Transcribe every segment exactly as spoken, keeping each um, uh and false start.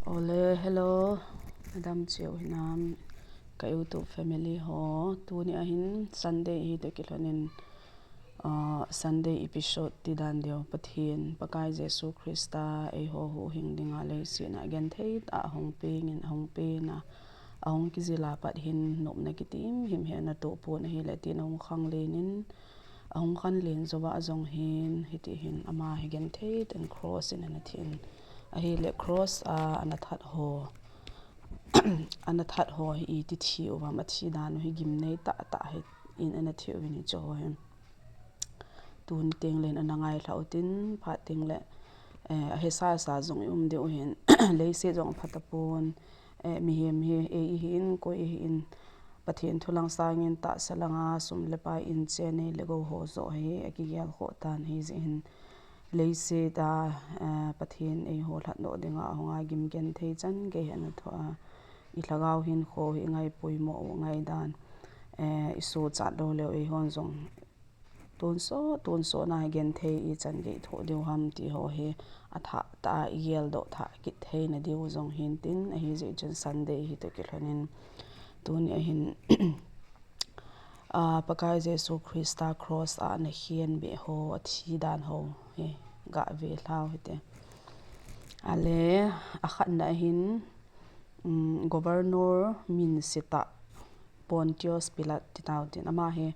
Ole, hello. Nadam cheh u hinam ka YouTube family ho. Tuni ahin Sunday hi toh kilhonin, ah, Sunday episode ti dan deu, Pathen, Pakai Jesu Christa eiho huhhing dinga leiset a genthei tah a hung pengin, hung pena, ahung kijila pat hin nopna kitim himhim ana toh pon ahile tin ahung khanglen in, ahung khanglen jouva jong hin, hiti hin ama hi genthei tah in cross in ana thi in, ahile cross a ana that ho, ana that ho hi iti thi uvem, athi dan u hi gimnei tah tah hi in ana thi uvin hiche ho hi. Tun teng le ana ngailha utin, phat teng le, eh, ahesa sa jong i um diu hin, leiset jong apha tapon, eh, mihem hi, ei ihin, koi ihin, Pathen thu lang sangin tahsa langa sum le pai in che nei le gou ho joh hi akigel khoh tan, hijeh hin leiset a, eh, Pathen eiho lhatdoh dinga ahunga gim genthei chan gei hi ana thoh a, i lhagao hinkho hi i ngai poimo u ngaidan, eh, i sochat lou leu eihon jong tonsot, tonsot na genthei ichan gei thoh diu ham ti ho hi athah tah a i geldoh thah kit theina diu jong hin tin, ahijeh chun Sunday hi toh kilhonin tuni ahin, ah, Pakai Jesu Christa cross a ana khen beh ho, athi dan ho hi gave lhau hite. Ale, akhatna ahin, um, Governor min se tah Pontius Pilate ti tau tin, ama hi,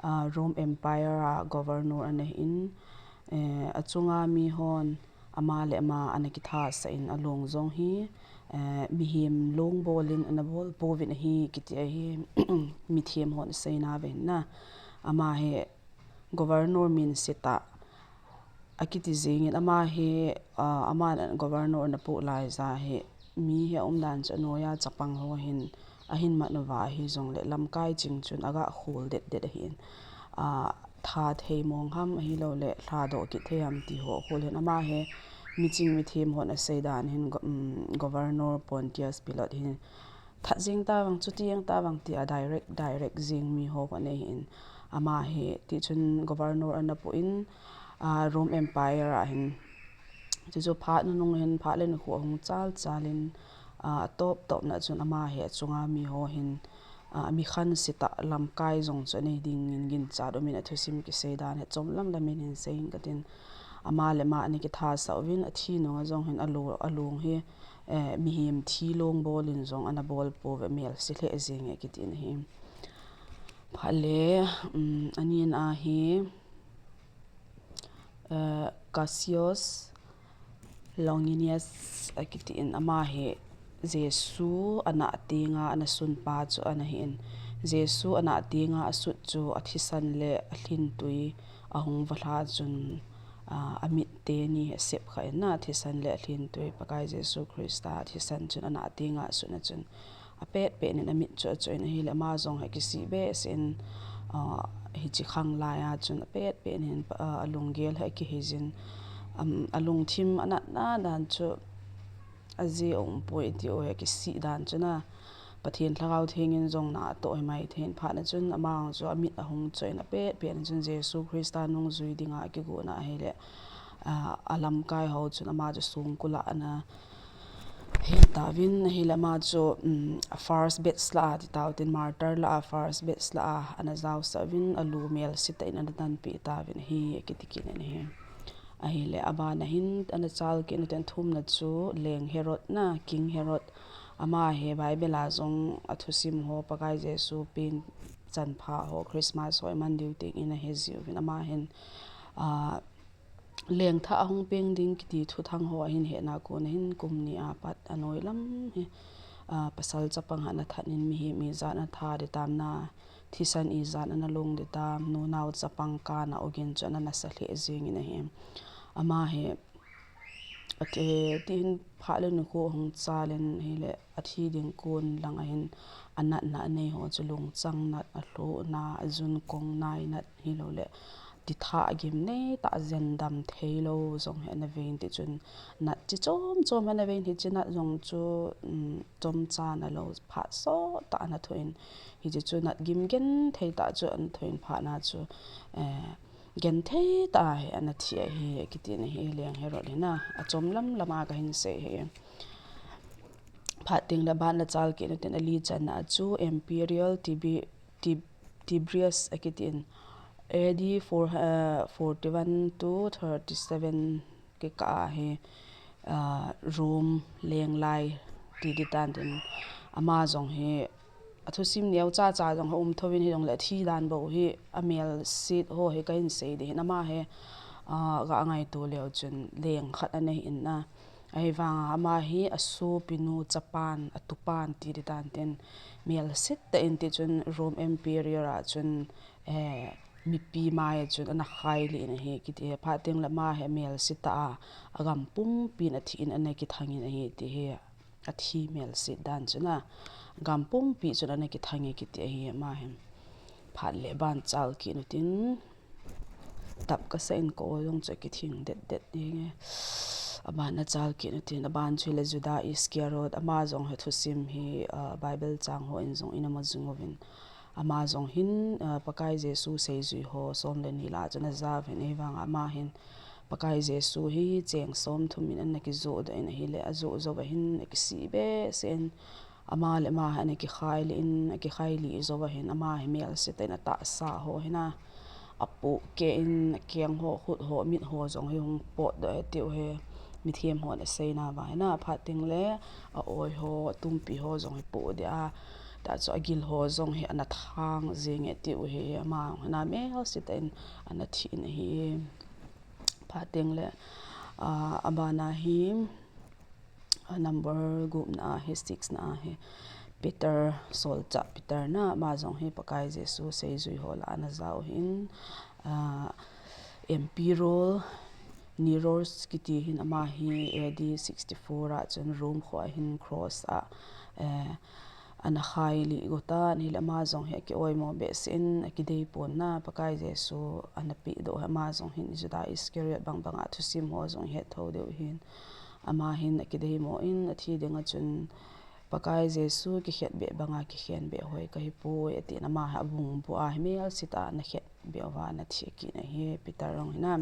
ah, Rome Empire a governor ana hi in, eh, achunga mihon ama le ama ana kithasah in, along jong hi, eh, mihem long bol in ana bol pouvin ahi kiti ahi, mithem hon aseina vin na. Ama hi Governor min se tah akiti jingin, ama hi, ah, aman governor ana poh laija hi mi hi aumdan chu anoiya chapang ho hin ahin mat uva, hijongle lamkai ching chun aga khol det det ahin, ah, tha thei mong ham ahilouleh lhadoh kit thei ham ti ho khol hin, ama hi miching mithem hon asei dan hin go-, um, Governor Pontius Pilate hin that jeng tavang, chuti jeng tavang tia direct, direct jeng mi ho kho nei hin, ama hi tichun governor ana poh in, ah, Rome Empire a hin, chuchu phat nunung hin phat le nikho ahung chal chal in, ah, atop topna chun ama hi achunga mi ho hin, ah, mi khan se tah lamkai jong chu anei dingin ginchat umin athusim kisei dan hi chomlam lamin hin sei inge katin, ama le ama ana kithasah uvin, athi nunga jong hin alo-, along hi, eh, mihem thi long bol in jong ana bol pouve, melse lheh jenge kiti ahi. Phat le, um, anina hi, eh, Cassius Longinus akiti in, ama hi Jesu anah tenga ana sunpa chu ana hi in, Jesu anah tenga asut chu athisan le alhintui ahung valha chun, ah, amit teni asep kha in na, athisan le alhintui, Pakai Jesu Christa athisan chun anah tenga asutna chun apet pet in amit chu achoh in ahile, ama jong hi akisih behseh in, ah, hiche khang laiya chun apet pet in, ah, alunggel hi akihei jin, um, alungthim anatna dan chu ajeh aumpoi tiu hi akisih dan chu na, Pathen Lhagao Theng in jong na atoh hi maithei in, phat na chun ama jong chu amit ahung choh in apet pet in chun Jesu Christa nungjui dinga akigo na ahile, ah, alamkai ho chun ama chu songkul a ana hen tauvin ahile, ama chu, um, a first batch lah a ti tau tin, martyr lah a first batch lah a ana jaosah uvin, alu melse tah in ana tanpeh tauvin ahi, akiti kit in ahi. Ahile, abana hin ana chal kit na ten thumna chu Leng Herod na, King Herod, ama hi Bible a jong athusim ho, Pakai Jesu pen chanpha ho, Christmas ho iman diu teng in ahe jiuvin, ama hin, ah, lengthah ahung peng ding kiti thuthang ho ahin hetna kon ahin kum ni a pat anoi lam hi, ah, pasal chapang ana that in mihem ijat ana that ding tam na, thisan ijat ana long ding tam, nunao chapang kana ogin chu ana nasa lheh jingin ahi. Ama hi, ati, tihin phat le nikho ahung chal in ahile, athi ding kon lang ahin anatna anei ho chu lungchang nat, alhoh na, ajun kong nai nat, hilouleh titha gimnei tah, jendam theilou jong hi ana vein, tichun nat chi chom chom hi ana vein, hiche nat jong chu, um, chomcha nalou phat sot tah ana thoh in, hiche chu nat gim genthei tah chu ana thoh in, phat na chu, eh, genthei tah hi ana thi ahi, akiti na hi Leng Herod hi na, achom lam lama kahin sei hi. Phat teng le aban achal kit utin ali channa a chu Imperial Tibi-, Tib-, Tiberius akitin A D four, uh, forty-one to thirty-seven kikah a hi, uh, Rome lenglai ti ditan tin ama jong hi athusim neocha cha jong ha um thouvin hijongle athi dan bou hi amelsit ho hi kahin sei ding hin ama hi, uh, ga ngaito leu chun leng khat anei in a. Ahivanga ama hi asopinu chapan, atupan ti ditan tin melsit tah in ti chun Rome Emperor a chun, eh, mipi mai a chun ana khailih in ahi kiti. Phat teng le ama hi melsit tah a, agam pumpi in athi in ana kithang in ahi ti hi athi melsit dan chun a, gam pumpi chun ana kithang e kiti ahi ama hi. Phat le aban achal kit utin tap kasa in ka-ol jong chu akithing det det ding e. Aban achal kit utin, aban chu le Juda Iscariot, ama jong hi thusim hi, ah, Bible chang ho in jong ina majing uvin. Ama jong hin, ah, Pakai Jesu seijui ho som le ni lah a chun aja uvin, ahivanga ama hin Pakai Jesu hi cheng som thum in ana kijoh doh in ahile, ajoh jou va hin akisih behseh in, ama le ama hi ana kikhailih in, akikhailih jou va hin ama hi melsit tah in atahsa ho hin a, apohkeh in, akeng ho, khut ho, mit ho jong hi hung potdoh e tiu hi mithem hon asei nauva hin a, phat teng le a-oi ho, atumpi ho jong hi poh deh a, tah chu agil ho jong hi ana thang jing e tiu hi ama hin a melsit tah in ana thi in ahi. Phat teng le, ah, abana hi, ah, number gupna a hi, six na a hi, Peter, solchah Peter na, ama jong hi Pakai Jesu seijui ho lah a ana ja u hin, ah, Emperor Nero kiti hin ama hi A D sixty-four a chun Rome kho a hin cross a, eh, ana khailih go tan, hile ama jong hi aki-oimo behseh in, akidei pon na, Pakai Jesu ana pehdoh hi ama jong hin Juda Iscariot bang banga thusim ho jong het tho diu hin, ama hin akideimo in, athi dinga chun Pakai Jesu kikhetbeh banga kikhenbeh hoi kahipoi atin, ama hi abungbua hi melsit tah a ana khet beh uva ana thi kit in ahi Peter jong hin a.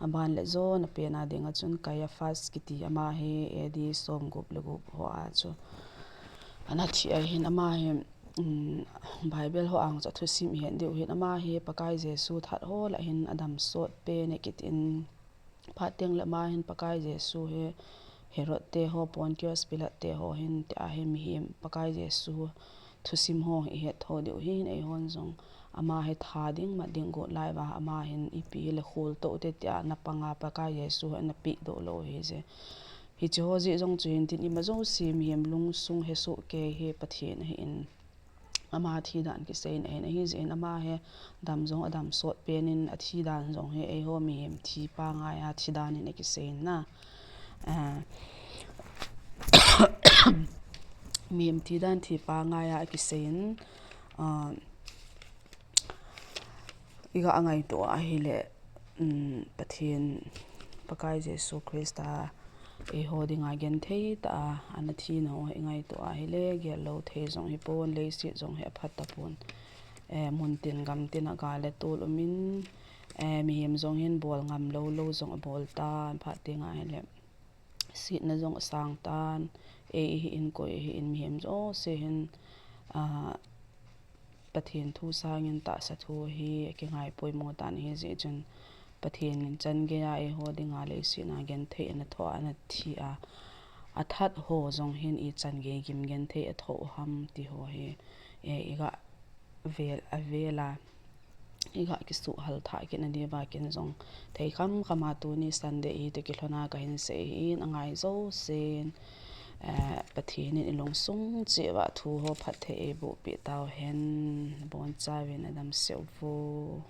Aban le jona pen a dinga chun Caiaphas kiti ama hi A D somgup le gup ho a chu ana thi ahin ama hi, um, Bible ho a chu thusim ihet diu hin ama hi Pakai Jesu that ho lah a hin adam sot pen e kitin, phat teng le ama hin Pakai Jesu hi Herod te ho, Pontius Pilate te ho hin tia hi mihem Pakai Jesu thusim ho hi ihet tho diu hin, eihon jong ama hi that ding mat ding got lai uva ama hin ipi hile khol tou te tia ana panga Pakai Jesu hi ana pehdoh lou hi je. Hiche ho jeh jong chu hin tin ima jouse mihem lungsung hesoh kei hi Pathen ahin. Ama thi dan kisei in ahin, ahi jeh in ama hi adam jong adam sot pen in athi dan jong hi eiho mihem thi pangai a thi dan in akisei in a. Ah, mihem thi dan thi pangai a akisei in, ah, iga ngaito ahile, um, Pathen, Pakai Jesu Christa eiho dinga genthei tah a ana thina ho ingaito ahile, gel lou thei jong hipon, leiset jong hi aphat tapon. Eh, mun tin gam tin a gal le tol umin, eh, mihem jong hin bol ngam lou lou jong abol tan, phat teng ahile setna jong asang tan, ei ihi in koi ihi in mihem jouse hin, ah, Pathen thu sangin tahsa thu hi akingai poimo tan ahi jeh chun Pathen in chan geiya eiho dinga leiset a genthei ana tho a ana thi a, athat ho jong hin ichan gei gim genthei atho u ham ti ho hi, eh, iga vel, avel a iga kisuhal thah kit na diuva ken jong thei kham kham a tuni Sunday hi toh kilhon a kahin sei ahin, angai jousen, eh, Pathen in ilungsung cheh uva thu ho phatthei eiboh peh tau hen, bonchauvin adam seuvo.